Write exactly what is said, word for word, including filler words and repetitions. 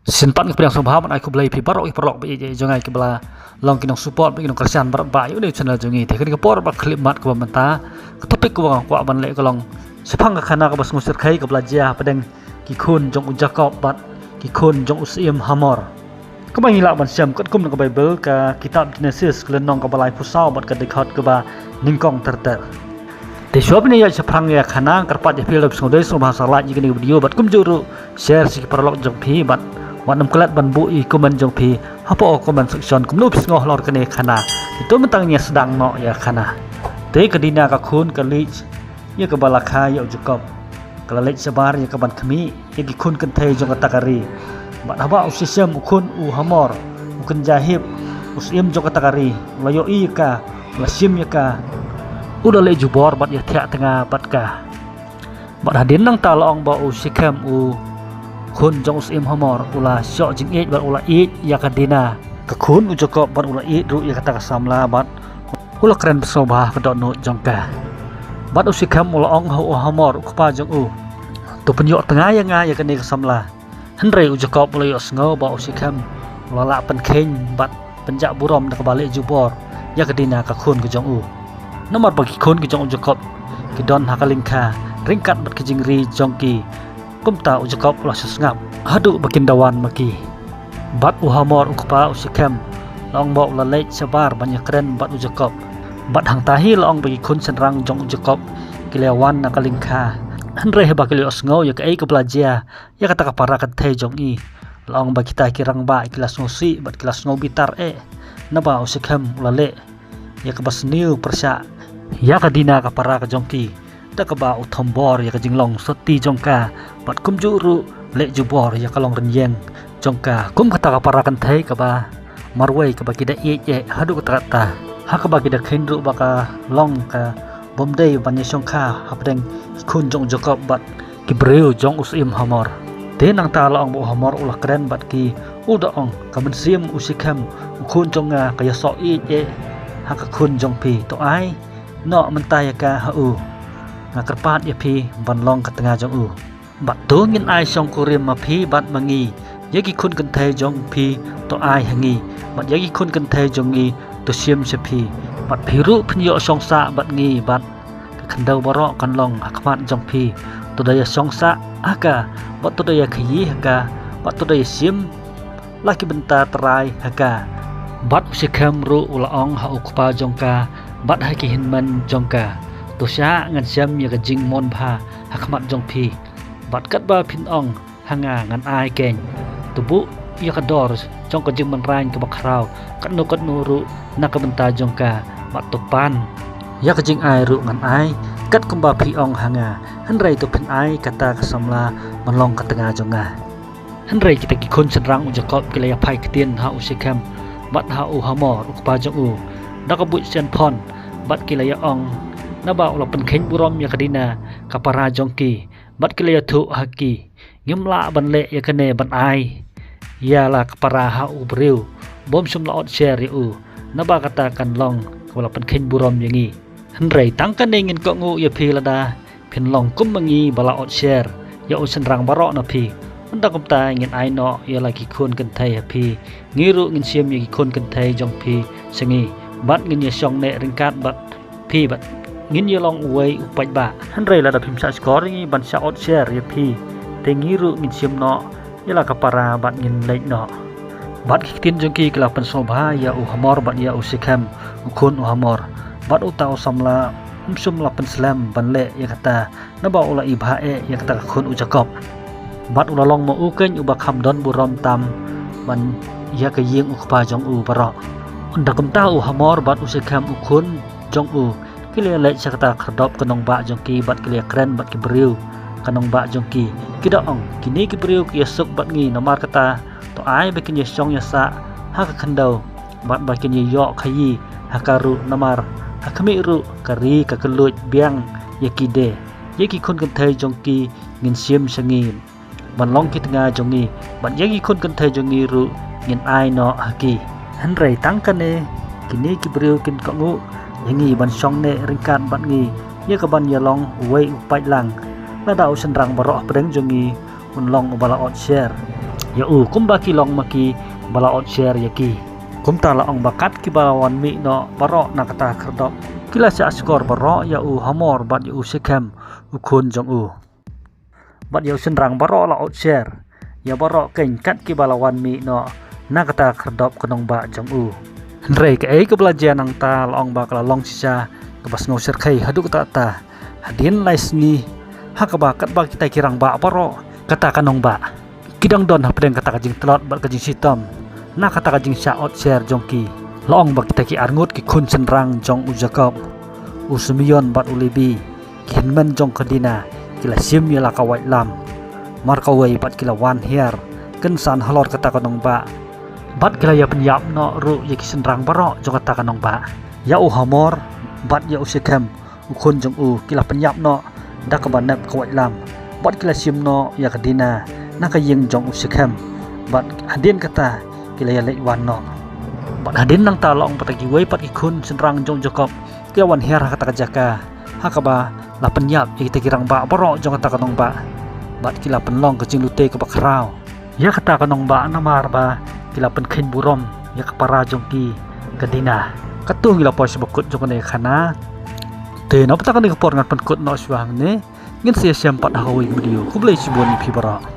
Shisien pat nga pdiang sngewbha ban ai khublei ïa phi baroh ki paralok ba ïeit jong nga kiba la long ki nong support bad ki nong kyrshan baroh ba ïa une u channel jong ngi. Te kane ka por ba khyllipmat kaba mynta, ka topic kaba nga kwah ban leh ka long shaphang ka khana kaba sngewsyrkhei kaba la jia hapdeng ki khun jong u Jakob bad ki khun jong u syiem Hamor. Kaba ngi lah ban shem katkum na ka Baibl, ka kitab Jenesis, ka lynnong kaba laiphew saw bad ka dkhot kaba nyngkong ter ter. Te shuwa ban ïa shaphrang ïa ka khana, nga kyrpad ïa phi lada phi sngewdei sngewbha sa like ïa kane ka video bad kumjuh ruh share sha ki paralok jong phi bad wat nym klet ban buh ïa ki comment jong phi hapoh ka comment section kumno phi sngew halor kane ka khana. Te to mynta ngin ïa sdang noh ïa ka khana. Te ka Dina ka khun ka leit ïa kaba la kha ïa u Jakob. Ka la leit shabar ïa kaban khmih ïa ki khun kynthei jong kata ka ri. Bad haba u Shikhem u khun u Hamor u kynja hip, u syiem jong kata ka ri, u la ïohi ïa ka, u la shim ïa ka, u la leh jubor bad ïathiah tnga bad ka. Bad hadien nangta la ong ba u Shikhem u khun jong u syiem Hamor u la shoh jingïeit bad u la ïeit ïa ka Dina, ka khun u Jakob, bad u la ïeit ruh ïa kata ka samla bad u la kren sngewbha ha ka dohnud jong ka. Bad u Shikhem u la ong ha u Hamor u kpa jong u, to pynïoh tnga ïa nga ïa kane ka samla. Hynrei u Jakob u la ïohsngew ba u Shikhem u la lah pynkheiñ bad pynjah burom da kaba leh jubor ïa ka Dina ka khun ka jong u. Namar ba ki khun ki jong u Jakob ki don ha ka lyngkha ryngkat bad ki jingri jong ki. Kumta u Jakob u la shu sngap haduh ba kin da wan ma ki. Bad u Hamor u kpa u Shikhem la ong ba u la leit shabar ban ïakren bad u Jakob. Bad hangta hi la ong ba ki khun shynrang jong u Jakob ki la wan na ka lyngkha. Hynrei haba ki la ïohsngew ïa kaei kaba la jia ïa kata ka para kynthei jong i, la ong ba kita ki rangbah ki la sngewsih bad ki la sngew bitar eh naba u Shikhem u la leh ïa kaba sniew pyrshah ïa ka Dina ka para ka jong ki, da kaba u thombor ïa ka jinglong sotti jong ka bad kumjuh ruh leh jubor ïa ka longrynïeng jong ka kum kata ka para kynthei kaba marwei kaba ki da ïeit eh haduh katta katta, ha kaba ki da kheiñ ruh ba ka long ka bym dei ban ïashongkha hapdeng ki khun jong u Jakob bad ki briew jong u syiem Hamor. Te nangta la ong ba u Hamor u la kren bad ki, u da ong, ka mynsiem u Shikhem u khun jong nga ka ïasoh ïeit eh ha ka khun jong phi. To ai noh mynta ïa ka ha u. Nga kyrpad ïa phi ban long ka tnga jong u. Bad to ngin ai shongkurim ma phi bad ma ngi ïa ki khun kynthei jong phi, to ai ha ngi. Bad ïa ki khun kynthei jong ngi to shim sha phi. Bad phi ruh phin ïoh shong sah bad ngi bad ka khyndew baroh kan long ha khmat jong phi. To da ïashong sah ha ka bad to da ïakhaïi ha ka bad to da ïashim la ki bynta trai ha ka. Bad u Shikhem ruh u la ong ha u kpa jong ka bad ha ki hynmen jong ka, to shah ngan shem ïa ka jingmon bha ha khmat jong phi. Bad katba phin ong ha nga ngan ai keiñ. To buh ïa ka dor jong ka jingmanraiñ kaba khraw katno katno ruh na ka bynta jong ka bad to pan ïa ka jingai ruh ngan ai kat kumba phi ong ha nga. Hynrei to phin ai kata ka samla ban long ka tnga jong nga. Hynrei kita ki khun shynrang u Jakob ki la ïaphai ktien ha u Shikhem bad ha u Hamor u kpa jong u da ka buit sien phon bad ki la ïa ong, naba u la pynkheiñ burom ïa ka Dina ka para jong ki. Bad ki la ïathuh ha ki, ngim lah ban leh ïa kane ban ai ïa la ka para ha u briew bym shym la ot sher ïa u, naba kata kan long kaba la pynkheiñ burom ïa ngi. Hynrei tang kane ngin kohnguh ïa phi lada phin long kum ma ngi ba la ot sher ïa u shynrang baroh na phi. Ynda kumta ngin ai noh ïa la ki khun kynthei ha phi, ngi ruh ngin shim ïa ki khun kynthei jong phi sha ngi bad ngin ïashong neh ryngkat bad phi bad ngin ïa long uwei u paidbah. Hynrei lada phim shah shkor ïa ngi ban shah ot sher ïa phi, te ngi ruh ngin shim noh ïa la ka para bad ngin leit noh. Bad ki ktien jong ki ki la pynsngewbha ïa u Hamor bad ïa u Shikhem u khun u Hamor. Bad uta u samla um shym la pynslem ban leh ïa kata naba u la ibhah eh ïa kata ka khun u Jakob. Bad u la long ma u keiñ uba kham don burom tam ban ïa ka ïing u kpa jong u baroh. Ynda kumta u Hamor bad u Shikhem u khun jong u ki la leit sha kata ka khyrdop ka nongbah jong ki bad ki la kren bad ki briew ka nongbah jong ki. Ki da ong, kine ki briew ki ïasuk bad ngi, namar kata to ai ba kin ïashong ïasah ha ka khyndew bad ba kin ïa ïoh khaïi ha ka ruh, namar ha khmih ruh ka ri ka kylluid biang ïa ki de. Ïa ki khun kynthei jong ki ngin shim sha ngi ban long ki tnga jong ngi bad ïa ki khun kynthei jong ngi ruh ngin ai noh ha ki. Hynrei tang kane kine ki briew kin kohnguh ïa ngi ban shong neh ryngkat bad ngi ïa kaban ïa long uwei u paidlang, lada u shynrang baroh hapdeng jong ngi un long uba la ot sher. ïa u kumba ki long ma ki ba la ot sher ïa ki. Kumta la ong ba kat kiba la wan mih noh baroh na kata ka khyrdop, ki la shah shkor baroh ïa u Hamor bad ïa u Shekhem, u khun jong u. Bad ïa u shynrang baroh la ot sher ïa baroh keiñ kat kiba la wan mih noh na kata ka khyrdop ka nongbah jong u. Hynrei kaei kaba la jia nangta la ong ba ka la long shisha kaba sngewshyrkhei haduh katta katta. Hadien lai sngi, ha kaba katba kita ki rangbah baroh kata ka nongbah ki dang don hapdeng kata ka jingtlot bad ka jingshitom na kata ka jingshah ot sher jong ki, la ong ba kita ki arngut ki khun shynrang jong u Jakob, u Simeon bad u Lebi, ki hynmen jong ka Dina, ki la shim ïa la ka waitlam markawei bad ki la wan hiar kynsan halor kata ka nongbah. Bad ki la ïa pynïap noh ruh ïa ki shynrang baroh jong kata ka nongbah. Ïa u Hamor bad ïa u Shekhem, u khun jong u, ki la pynïap noh da kaba nep ka waitlam. Bad ki la shim noh ïa ka Dina na ka ïing jong u Shekhem. Bad hadien kata ki la ïa leit wan noh. Bad hadien nangta la ong ba kita kiwei pat ki khun shynrang jong u Jakob ki la wan hiar ha kata ka jaka ha kaba la pynïap ïa kita ki rangbah baroh jong kata ka nongbah. Bad ki la pynlong ka jinglute kaba khraw ïa kata ka nongbah namar ba ki la pynkheiñ burom ïa ka para jong ki, ka Dina. Katto ngi la poi sha ba kut jong kane ka khana. Te na kata kane ka por ngan pynkut noh shuwa hangne. Ngin sa ïashem pat ha kawei ka video. Khublei shibun ïa phi baroh.